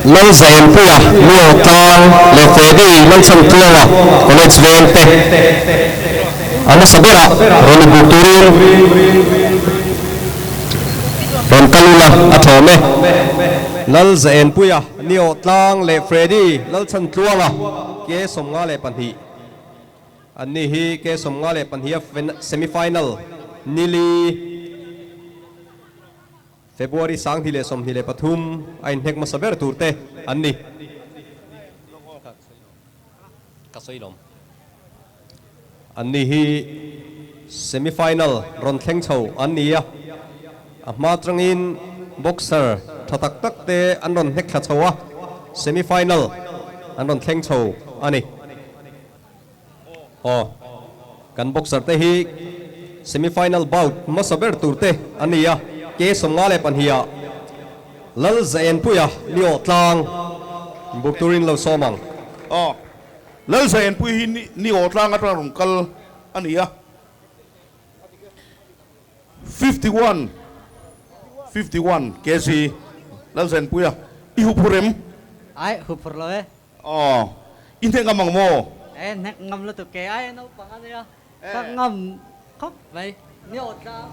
Lalzaenpuia, Neo Tlang leh Freddy Lalchhantluanga, College Veng te a hmasa berah rawn inbuk turin rawn kal ula a thawm e. Lalzaenpuia, Neo Tlang leh Freddy Lalchhantluanga, K 52. Anni hi K 52 a semi-final nili. February 2023 a inhnek hmasa ber tur te an ni. Ka sawi lawm. Anni hi semi final rawn thleng chho an ni a, a hma atangin boxer tha tak tak te an rawn hnek thla chho a, semi final an rawn thleng chho a ni. Aw, kan boxer te hi semi final bout hmasa ber tur te an ni a, K 52 ah Lal Zaenpuia ni awh tlang buk turin lo sawm ang. Aw, Lal Zaenpui hi ni awh tlang atanga rawn kal a ni a, 51, 51 kg Lal Zaenpuia i huphur em? Ai, huphur lo e. Aw, i hnek ngam ang maw? E, hnek ngam lutuk ke ai naupang a nia, ka ngam khawp mai. Ni aw tlang,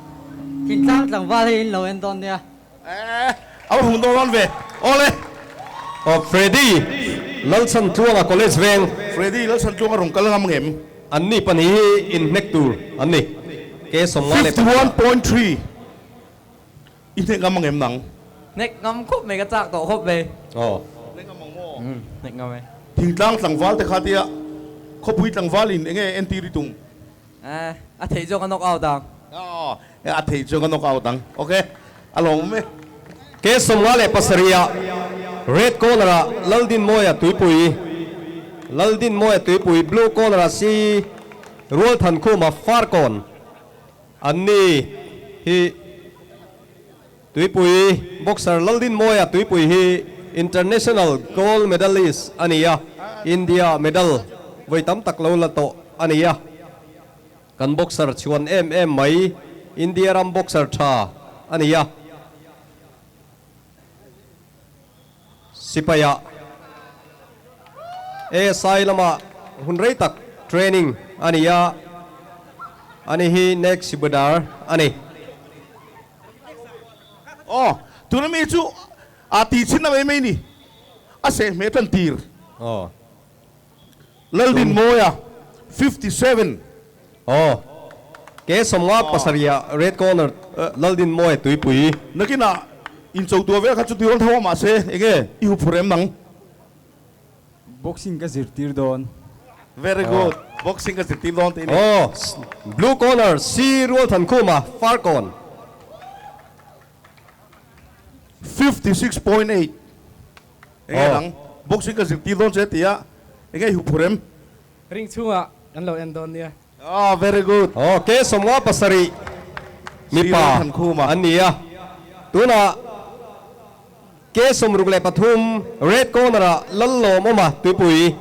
thingtlang tlangval hi in lo en dawn nia. E, a va hung dawn rawn ve. Aw le. Aw, Freddy Lalchhantluanga College veng. Freddy Lalchhantluanga rawn kal ngam ngem? An ni pahnih hi in hnek tur an ni. Ke 52 51.3 I hnek ngam ang em nang? Hnek ngam khawp mai ka chak tawh khawp mai. Aw. Hnek ngam ang maw? Umm hnek ngam e. Thingtlang tlangval te kha tia khawpui tlangval in enge entir i tum? Eh a theih zawk a knock out ang. Aw a theih zawk a knock out ang. Ok a lawmawm e. K 57 ah red corner ah Laldinmawia Tuipui, Laldinmawia Tuipui, blue corner ah si Rualthankhuma Farkawn. Anni hi Tuipui boxer Laldinmawia Tuipui hi international gold medalist a ni a, India medal vawi tam tak lo la tawh a ni a. Kan boxer chhuan em em mai India ram boxer tha a ni a. Sipaia ASI lamah hun rei tak training a ni a, ani hi next Sibadar a ni. Aw, tuna mi chu a ti chhin na mai mai ni, a seh hmeh tan tir. Aw. Laldinmawia, 57. Aw, ke 57 ah red corner Laldinmawia tuipui. Nakinah incho tua vel kha chu tirawn tho a mahse enge i hup phur em nang? Boxing ka zirtir dawn. Very good, boxing ka zirtir dawn tih a ni. Aw, blue corner Si Rualthankhuma, Farkawn. 56.8 Enge nang? Boxing ka zirtir dawn che tia enge i hup phur em? Ring chhungah kan lo en dawn nia. Ah very good. Aw K 57 mipa an ni a, tunah K 63 red corner ah Lallawmawma Tuipui,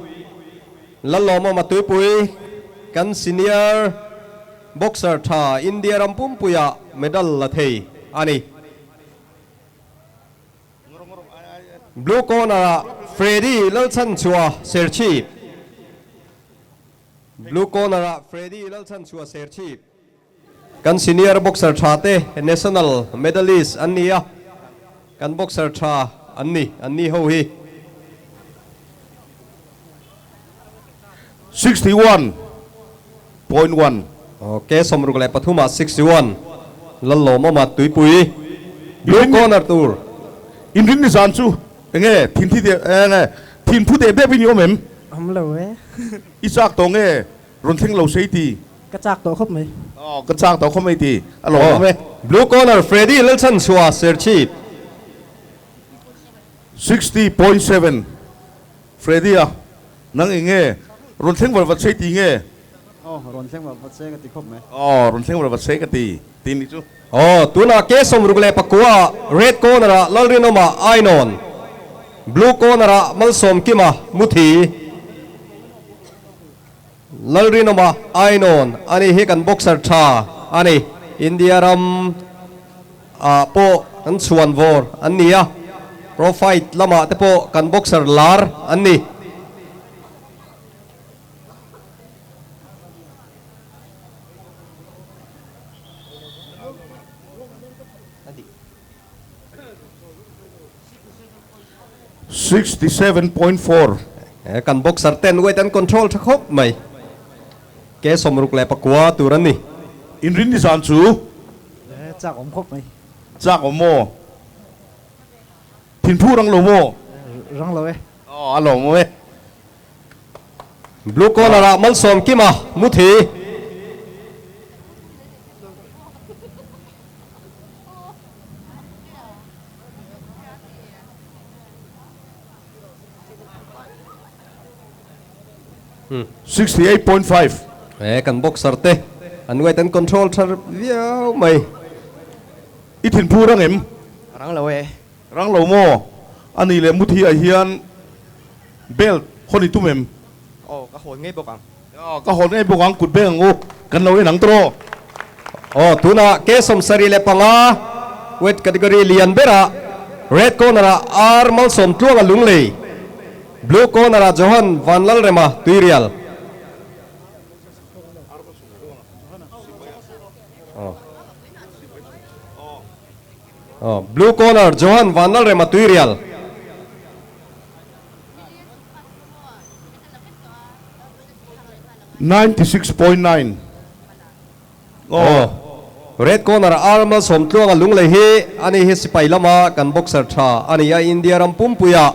Lallawmawma Tuipui kan senior boxer tha India ram pumpuiah medal la thei a ni. Blue corner ah Freddy Lalchhanchhuah Serchhip, Blue corner ah Freddy Lalchhanchhuah Serchhip. Kan senior boxer tha te national medalist an ni a, kan boxer tha an ni, an ni ho hi. 61.1. Ok, 63 ah 61, Lallawmawma Tuipui, blue corner tur. Inrin ni zan chu enge thin thi deuh enge thin phu deuh deuh in i awm em? Awm lo e. I chak tawh nge rawn thleng lo sei ti? Ka chak tawh khawp mai. Aw ka chak tawh khawp mai ti a lawm awm e. Blue corner Freddy Lalchhanchhuah Serchhip. 60.7 Freddy a, nang eng nge? Rawn thleng var vat sei ti nge? Aw, rawn thleng var vat sei ka ti khawp mai. Aw, rawn thleng var vat sei ka ti ti ni chu. Aw, tunah K 69 red corner ah Lalrinawma Ainawn, blue corner ah Malsawmkima Muthi. Lalrinawma Ainawn ani hi kan boxer tha a ni. India ram ah pawh kan chhuan vawr an ni a. Pro fight lamah te pawh kan boxer lar an ni. 67.4. Kan boxer ten weight an control tha khawp mai. Ke 64 tur an ni. Inrin ni zan chu. Chak awm khawp mai. Chak awm maw? Thinphu rang lo maw? Rang lo e. Aw a lawm e. Blue corner ah Malsawmkima Muthi. 68.5. He kan boxer te an weight an control tha viau mai. I thinphu rang em? Rang lo e. Rang lo maw? A nih leh Muthi ah hian belt hawn i tum em? Aw, ka hawn ngei bawk ang. Aw, ka hawn ngei bawk ang, kut beng ang u, kan lo en ang tawh. Aw, tunah K 75 weight category lian berah red corner ah R Malsawmtluanga Lunglei, blue corner ah Johan Vanlalrema Tuirial. Aw, blue corner Johan Vanlalrema Tuirial. 96.9 Aw, Red corner a Armal Sawmtluanga Lunglei hi ani hi sipai lama kan boxer tha a ni a, India ram pumpuia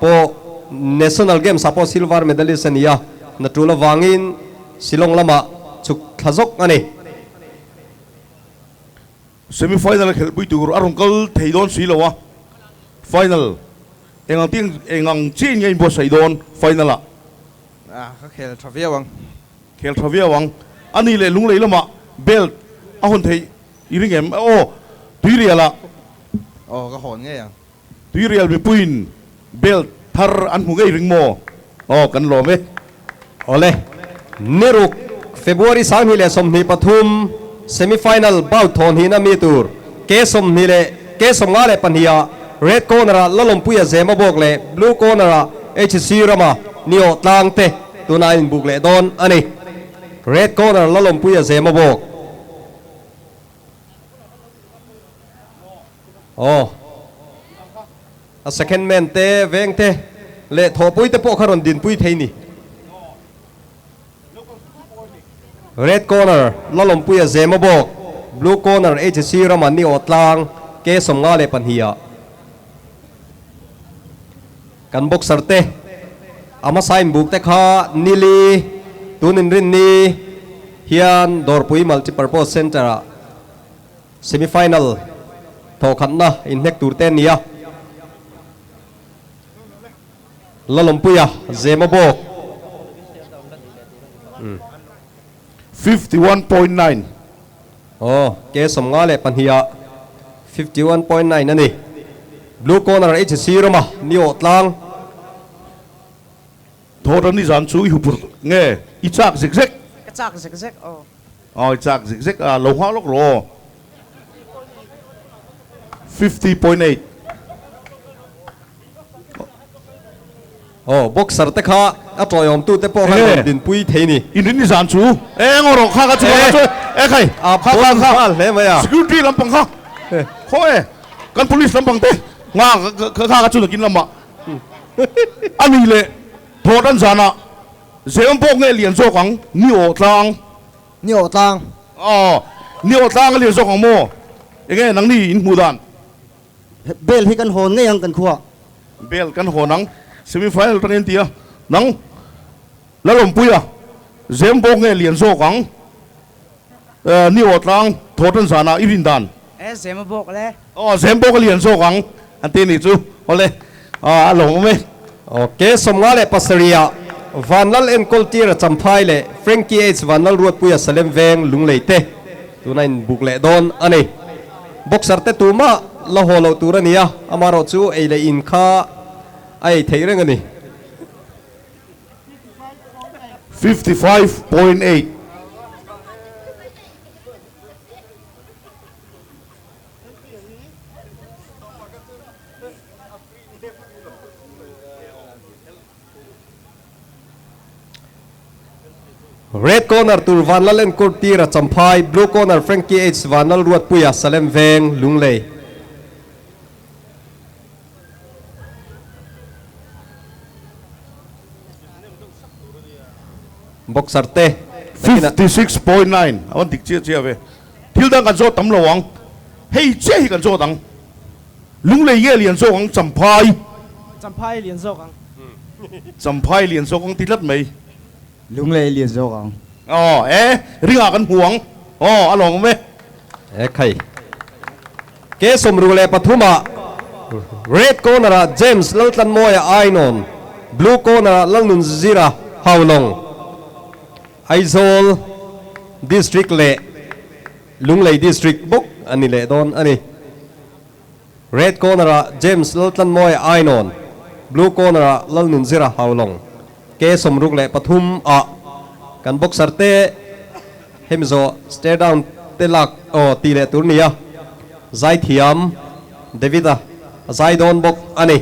pawh National Games ah pawh silver medalist a ni a, na tul avangin Shillong lamah chhuk thla zawk a ni. Semi final a khelhpui tur a rawn kal thei dawn si lo a, final eng ang ting eng ang chiah in nge in buatsaih dawn final ah? Ah, ka khel tha viau ang. Khel tha viau ang. A nih leh Lunglei lamah belt a hawn theih i ring em? Aw, Tuirial ah. Aw, ka hawn ngei ang. Tuirial mipuiin belt thar an hmu ngei ring maw? Aw, kan lawm e. Awle, Niruk, February 2023 semi final bout thawn hina mi tur K 20 leh K 52 ah Red Corner ah Lalawmpuia Zema bawk leh Blue Corner ah HC Rama Niawh tlang te tuna a inbuk leh dawn a ni. Red Corner Lalawmpuia Zema bawk. Aw, a second man te, veng te leh thawhpui te pawh kha rawn dinpui thei ni. Red corner Lalawmpuia Zema bawk, blue corner HC Rama Niawh tlang K 52 ah. Kan boxer te a hmasa inbuk te kha Nili tun inrinni hian Dawrpui Multipurpose Centre ah Semi final thawhkhatna inhnek tur te a ni a, Lalawmpuia Zema bawk. 51.9. Aw, K 52 ah 51.9 a ni. Blue corner HC Rama ni awh tlang. Thawhtan nizan chu i hupur nge i chak zek zek? Ka chak zek zek aw. Aw i chak zek zek a, lo nghak lawk rawh aw. 50.8. Aw, boxer te kha a tawiawm tu te pawh khan rawn dinpui thei ni. In rin nizan chu e ngaw rawh kha ka chu kha chu e khai kha kha kha hle mai a. Security lampang kha khaw e kan police lampang te nga kha kha chu nakin lamah a ni leh thawt an zanah Zem pawh nge lian zawk ang? Ni aw tlang. Ni aw tlang. Aw, ni aw tlang a lian zawk ang maw? Enge nangni in hmuh dan? Bel hi kan hawn ngei ang kan khua. Bel kan hawn ang. Semi final tangin ti a. Nang Lalawmpuia, Zem pawh nge lian zawk ang? Ni aw tlang thaw tan zanah i rin dan. E, Zem a bawk le. Aw, Zem bawk a lian zawk ang an ti anih chu. Awle, a lawmawm e. Ok, 57 ah Vanlal enkawl tir a Champhai leh Frankie H Vanlal Ruatpuia Salem Veng Lunglei te tuna in buk leh dawn a ni. Boxer te tumah la haw loh tur a ni a, amaherawh chu ei leh in kha a ei theih reng a ni. 55.8. Red corner tur Vanlal Enkur Tira Champhai, Blue corner Frankie H Vanlal Ruatpuia Salem Veng, Lunglei. Boxer te nakinah. 56.9 a van dik chiah chiah ve. Thil dang kan zawt tam lo ang. Hei chiah hi kan zawt ang. Lunglei nge lian zawk ang Champhai? Champhai lian zawk ang. Champhai lian zawk ang ti tlat mai. Lunglei lian zawk ang. Aw e, ringah kan hmu ang. Aw, a lawm awm e. E khai. Ke 63 ah Red corner ah James Laltlanmawia Ainawn, Blue corner ah Lalnunzira Haulawng, Aizawl District leh Lunglei District bawk a ni leh dawn a ni. Red corner ah James Laltlanmawia Ainawn, Blue corner ah Lalnunzira Haulawng, Ke 63 ah kan boxer te hemi zawh stare down te lak aw tih leh tur nia zaithiam David-a a zai dawn bawk a ni.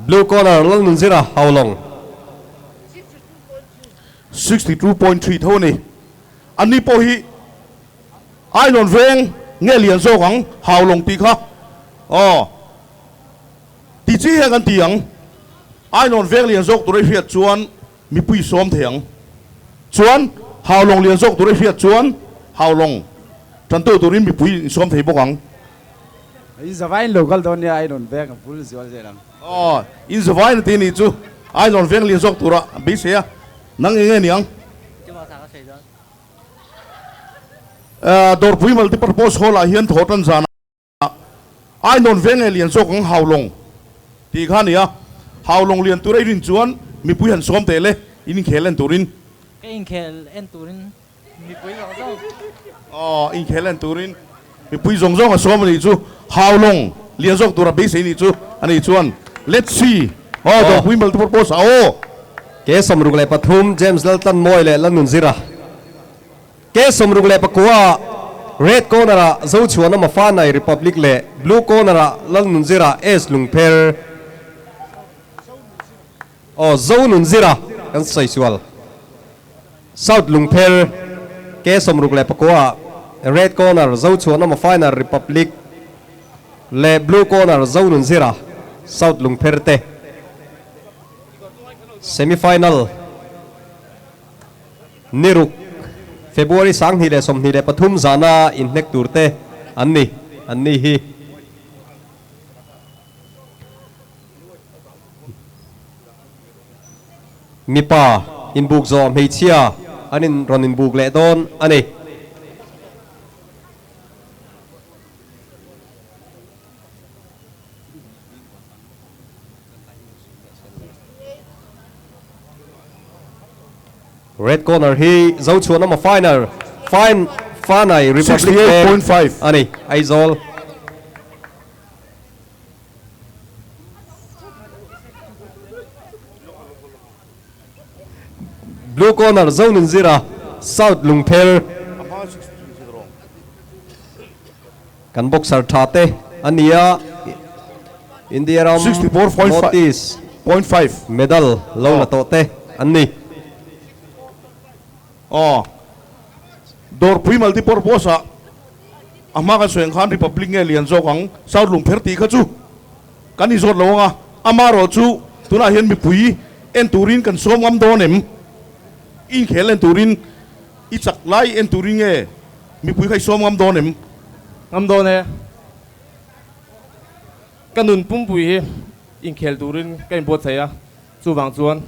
Blue corner Lalnunzira Haulawng. 62.3 tho a ni. Anni pawh hi Ainawn veng nge lian zawk ang Haulawng tih kha aw ti chi hian kan ti ang. Ainawn veng lian zawk tur i hriat chuan mipui sawm thei ang. Chuan Haulawng lian zawk tur i hriat chuan Haulawng tantu turin mipui insawm thei bawk ang. In zavaiin lo kal dawn nia Ainawn veng a bul zual zel ang. Aw in zavaiin a ti anih chu Ainawn veng lian zawk tura beisei a nang eng nge niang? Dawrpui Multipurpose Hall ah hian thaw tan zan ah Ainawn veng nge lian zawk ang Haulawng tih kha a ni a, Haulawng lian tur a i rin chuan mipui han sawm teh le in inkhel en turin. Ka inkhel en turin mipui zawng zawng. Aw inkhel en turin mipui zawng zawng a sawm a nih chu Haulawng lian zawk tur a beisei nih chu a nih chuan Let's see aw Dawrpui Multipurpose ah aw. Ke 63 James Laltlanmawi leh Lalnunzira. Ke 69 Red Corner ah Zochhuana Mafanai Republic leh Blue Corner ah Lalnunzira S Lungpher. Aw Zonunzira kan sawi sual. South Lungpher Ke 69 Red Corner Zochhuana Mafaina Republic leh Blue Corner Zonunzira South Lungpher te. Semi-final ni ruk February 2023 zana inhnek tur te an ni an ni hi. Mipa inbuk zawh hmeichhia an in rawn inbuk leh dawn a ni. Red corner hi Zochhuanawma final fine Fanai Republic Bank 68.5. a ni Aizawl. Blue corner Zonunzira South Lungpher. Kan boxer tha te a ni a, India ram North East medal lo la tawh te an ni. Aw, Dawrpui Multipurpose ah a hma kan sawi ang khan Republic nge lian zawk ang, South Lungpher tih kha chu kan inzawt lo ang a, amaherawh chu tunah hian mipui en turin kan sawm ngam dawn em? Inkhel en turin i chak lai en turin nge Mipui kha i sawm ngam dawn em? Ngam dawn e. Ka nun pumpui hi inkhel turin ka inbuatsaih a, chuvang chuan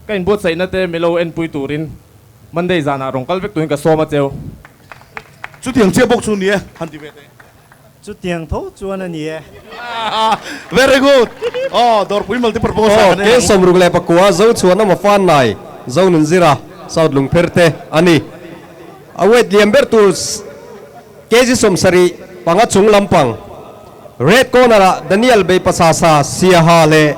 ka inbuatsaihna te milo enpui turin Monday zanah rawn kal vek turin ka sawm a cheu. Chutiang chiah bawk chu ni e, han ti ve teh. Chutiang tho chuan a ni e. Very good. Aw, Dawrpui multipurpose ah Aw, kan en ang. Ke 69 Zochhuan ama fan nai Zonunzira South Lungpher te a ni. A weight lian ber tur kg 75 chung lampang Red corner ah Daniel Beipasasa Siaha leh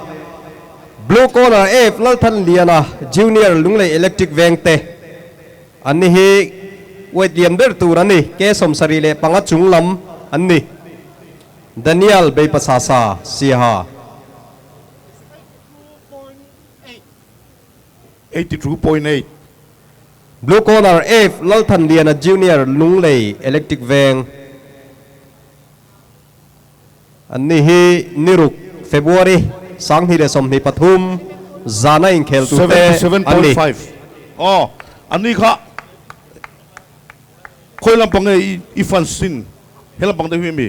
Blue corner ah F Lalthanliana Junior Lunglei Electric Veng te. An ni hi weight lian ber tur an ni, ke 75 chung lam an ni. Daniel Beipasasa Siaha. 82.8. Blue corner F Lalthanliana Junior Lunglei Electric Veng an ni hi niruk February 2023 zana inkhel turte an ni. 77.5 Aw an ni kha khawi lampang nge i fans sin he lampang te hi mi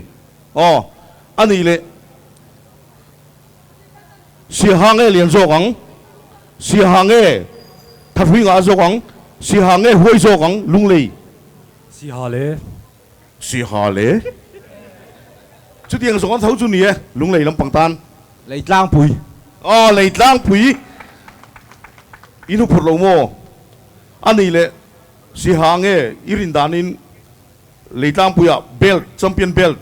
aw a nih leh Siaha nge lian zawk ang? Siaha nge thahrui ngah zawk ang? Siaha nge huai zawk ang? Lunglei. Siaha le. Siaha le. Chutiang zawng an tho chu ni e, Lunglei lampang tan. Leitlangpui. Aw, Leitlangpui. In hu phurh lo maw? A nih leh Siaha nge i rin danin Leitlangpuiah belt, champion belt,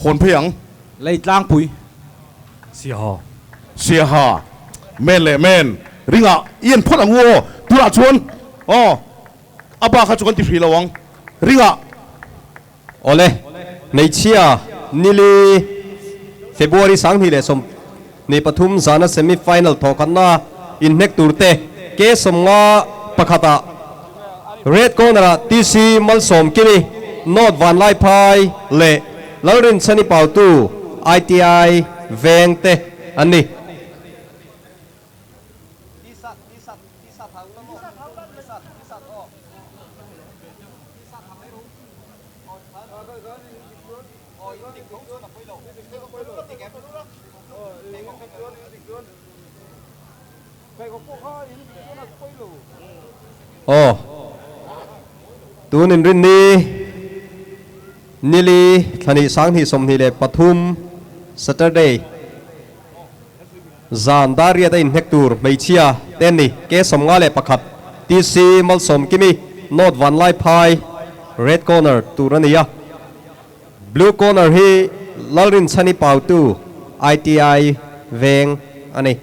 hawn phei ang. Leitlangpui. Siaha. Siaha. Men leh men. Ringah i en phawt ang u aw. Tunah chuan aw a ba kha chu kan ti hrih lo ang. Ringah. Awle, hmeichhia nili February 2023 zana semi final thawhkhatna inhnek turte K 51 ah Red Corner ah TC Malsawmkimi, North Vanlaiphai leh Lalrinchhani Pautu, ITI Veng te an ni. Aw, tun inrinni nili thlahnih 2023 Saturday zan dar riat a inhnek tur hmeichhia te an ni. K 51 TC Malsawmkimi North Vanlaiphai Red Corner tur a ni a. Blue Corner hi Lalrinchhani Pautu ITI Veng a ni.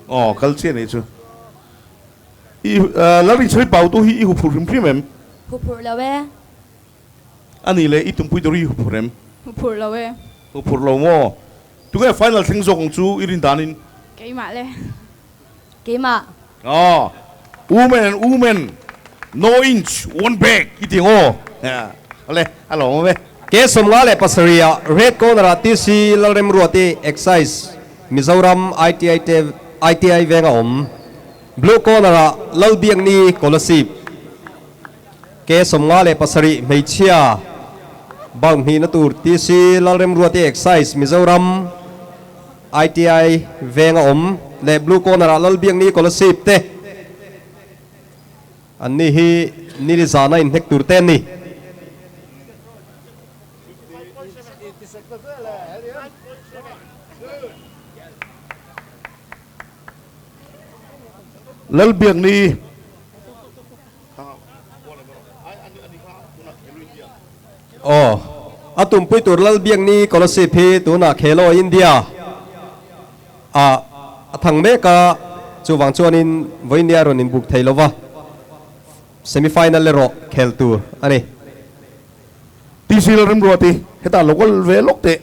Aw kal chiah nih chu. I Lalrinchhani Pautu hi i huphurh hrim hrim em? Huphurh lo e. A nih leh i tumpui tur hi i huphurh em? Huphurh lo e. Huphurh lo maw? Tunge final thleng zawk ang chu i rin danin? Keimah le. Keimah. Aw, women and women, no inch, one bag i ti ang aw. Awle, a lawm awm e. K 57 ah Red Corner ah TC Lalremruati Excise Mizoram ITI te ITI venga awm. Blue Corner ah Lalbiakni Kolasib. K 57 hmeichhia bang hnihna tur TC Lalremruati Excise Mizoram ITI venga awm leh Blue Corner ah Lalbiakni Kolasib te an ni hi nili zana inhnek tur te an ni. Lalbiakni. Aw, a tumpui tur Lalbiakni Kolasib hi tunah Khelo India ah a thang mek a, chuvang chuanin vawinia rawn inbuk thei lova, semi final erawh khel tur a ni. TC Lalremruati, hetah lo kal ve lawk teh.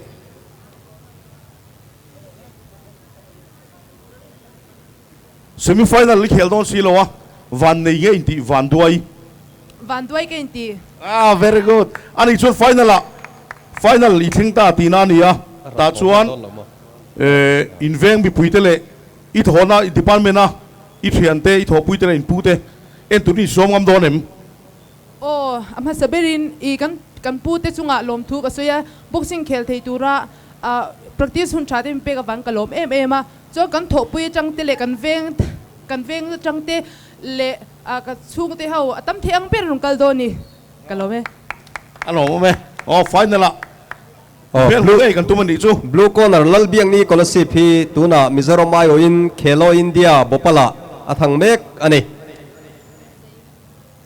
Semi final i khel dawn si lo a, van nei nge intih van duai? Van duai ka inti. Ah very good. Ani chuan final ah final i thleng ta tihna a ni a, tah chuan eh in veng mipui te leh i thawhna i department a i thian te i thawhpui te leh in pu te en turin i sawm ngam dawn em? Aw, a hmasa berin i kan kan pu te chungah lawmthu ka sawi a, boxing khel thei tura ah practice hun tha te min pek avang ka lawm em em a. Chuan kan thawhpui atang te leh kan veng kan veng atang te leh ah ka chhungte ho a tam thei ang ber rawn kal dawn ni ka lawm e. A lawm awm e. Aw final ah hmel hmu ngei kan tum a nih chu. Blue Corner Lalbiakni Kolasib hi tunah Mizoram aiawhin Khelo India Bhopal ah a thang mek a ni.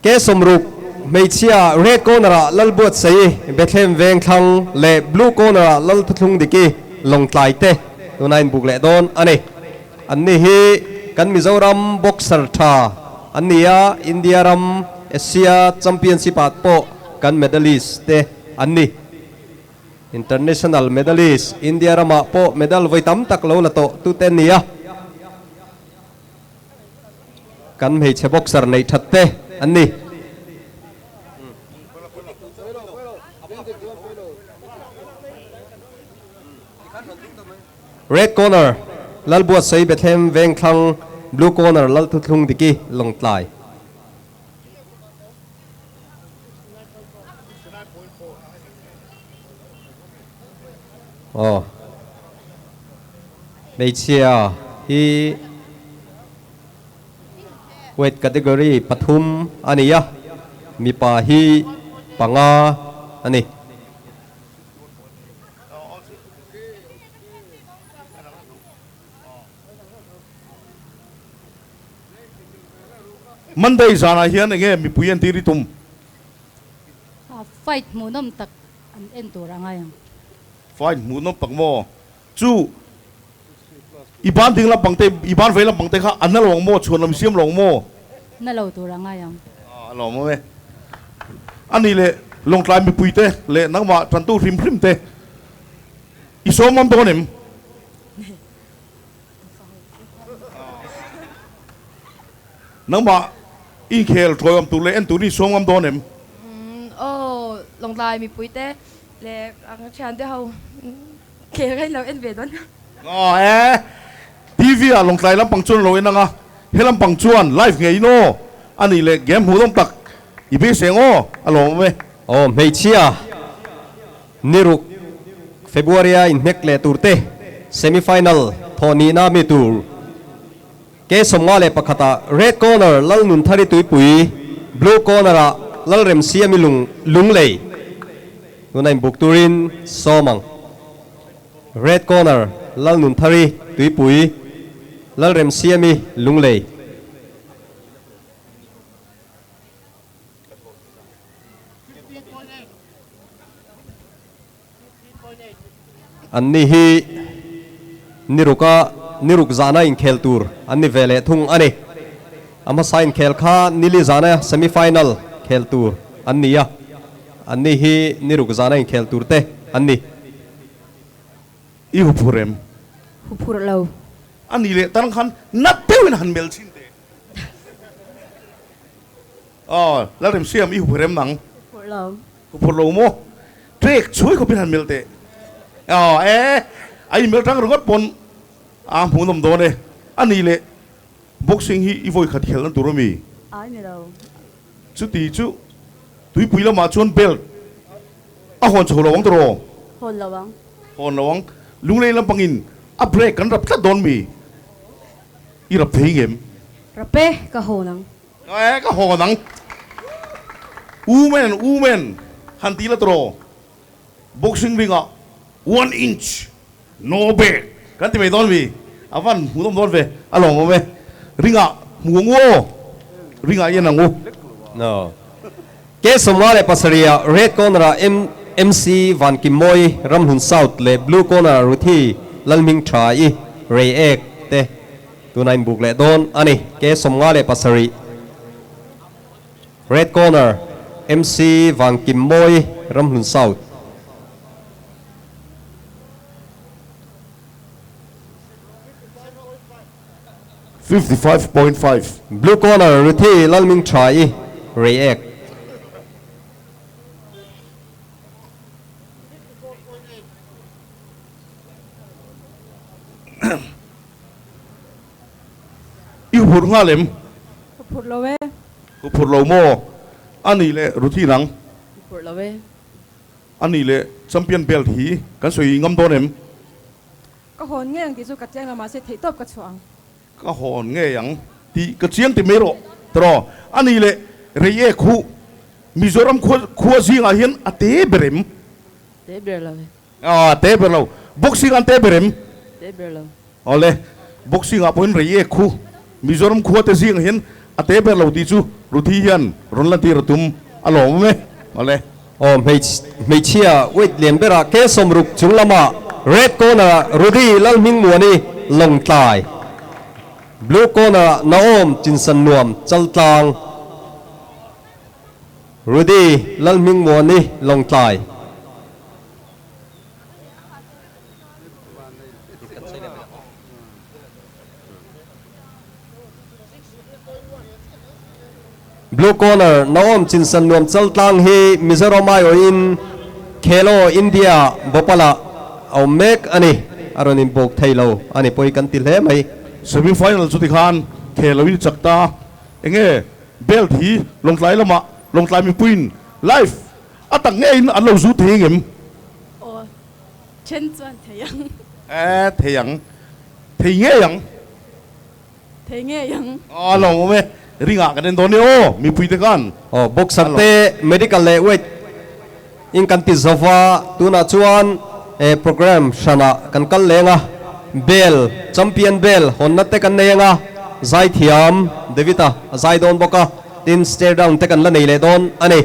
Ke sawmruk hmeichhia red corner ah Lalbuatsaii Bethlehem Vengthlang leh blue corner ah Lalthuthlung Diki Lawngtlai te tuna inbuk leh dawn a ni. Anni hi kan Mizoram boxer tha an ni a, India ram Asia Championship ah pawh kan medalist te an ni. International medalist, India ramah pawh medal vawi tam tak lo la tawh tute an ni a. Kan hmeichhe boxer neih that te an ni. Red corner, Lalbuatsawi Bethlehem Vengthlang, Blue corner, Lalthuthlung Diki, Lawngtlai. Aw. Hmeichhia hi weight category pathum a ni a, mipa hi panga a ni. Monday zanah hian enge mipui entir i tum? Fight hmuhnawm tak an en tur a ngai ang. Fight hmuhnawm tak maw? Chu i ban ding lampang te, i ban vei lampang te kha a na lo ang maw? Chhuan lam i siam lo ang maw? Na lo tur a ngai ang. A lawm awm e. A nih leh Lawngtlai mipui te leh nangmah tantu hrim hrim te i sawm ngam dawn em? Nangmah i inkhel thawi awm tur leh en tur i sawm ngam dawn em? Aw, Lawngtlai mipui te leh ang thiante ho khel ka inlo en ve dawn. Aw e, TV ah Lawngtlai lampang chuan lo en ang a, he lampang chuan live ngei in aw, a nih leh game hmuhnawm tak i beisei ang aw, a lawmawm e. Aw hmeichhia Niruk February-a inhnek leh turte semi-final thawh nihna mi tur K 51 ah Red Corner Lalnunthari Tuipui, Blue Corner ah Lalremsiami Lung Lunglei tuna inbuk turin sawm ang. Red Corner Lalnunthari Tuipui, Lalremsiami Lunglei. Anni hi niruka niruk zana inkhel tur an ni ve leh thung a ni. A hmasa inkhel kha nili zana semi final khel tur an ni a, anni hi niruk zana inkhel tur te an ni. I huphur em? Huphur lo. A ni leh tan khan nat deuhin han mel chhin teh. Aw, Lalremsiam i huphur em nang? Huphur lo. Huphur lo maw? Trek chhuai khawpin han mel teh. Aw e, a inmel tang ringawt pawn a hmuhnawm dawn e. A nih leh boxing hi i vawikhat khelhna tur a mi? Ai ni lo. Chuti chu tuipui lamah chuan belt a hawn chho lo ang tawh? Hawn lo ang. Hawn lo ang. Lunglei lampangin a break kan rap tlat dawn mi? I rap thei ngem? Rap e, ka hawn ang. E, ka hawn ang. Women, women, han ti la tawh. Boxing ring ah one inch, no bag kan ti mai dawn mi? A van hmuh nawm dawn ve, a lawm awm e. Ring ah hmu ang u aw, ring ah en ang u. No. K 57 ah red corner ah MC Van Kimmawi Ramhlun South leh blue corner ah Ruthi Lalhming Tha i Rei Ek te tuna inbuk leh dawn a ni. K 57 red corner MC Van Kimmawi Ramhlun South. 55.5. Blue corner Ruthi Lalming Tha i Reiek. I huphurh nghal em? Huphurh lo e. Huphurh lo maw? A nih leh Ruthi nang? Huphurh lo e. A nih leh champion belt hi kan sawi ngam dawn em? Ka hawn ngei ang tih chu ka chiang lo mahse theihtawp ka chhuah ang. Ka hawn ngei ang tih ka chiang ti mai rawh tawh. A nih leh Reiek khu Mizoram khua khua zingah hian a te ber em? Te ber lo e. A te ber lo. Boxing an te ber em? Te ber lo. Awle, boxing ah pawhin Reiek khu Mizoram khua te zingah hian a te ber lo tih chu. Ruthi hian rawn lantir a tum a lawm awm e. Awle. Aw hmeichhia weight lian berah ke sawmruk chung lama red corner ah Rudy Lalhmingmuani Lawngtlai, blue corner ah Naom Chinsannuam Chaltlang, Rudy Lalhmingmuani Lawngtlai. Blue Corner, Naom Chinsan Nuam Chaltlang hi Mizoram aiawhin Khelo India Bhopal-ah a awm mek a ni. A rawn inbuk thei lo a ni pawi kan ti hle mai. Semi final chu tikhan Khelo in chak ta. Enge belt hi Lawngtlai lamah Lawngtlai mipuiin live a tak ngeiin an lo zu thei ngem? Aw, then chuan thei ang. E, thei ang. Thei ngei ang. Thei ngei ang. A lo awm e, ringah kan en dawn e aw, mipui te khan. Aw, boxer te medical leh weight in kan ti zo va, tunah chuan e program hranah kan kal leng a, bell, champion bell hawnna te kan nei ang a, zaithiam David-a a zai dawn bawk a, tin stare down te kan la nei leh dawn a ni.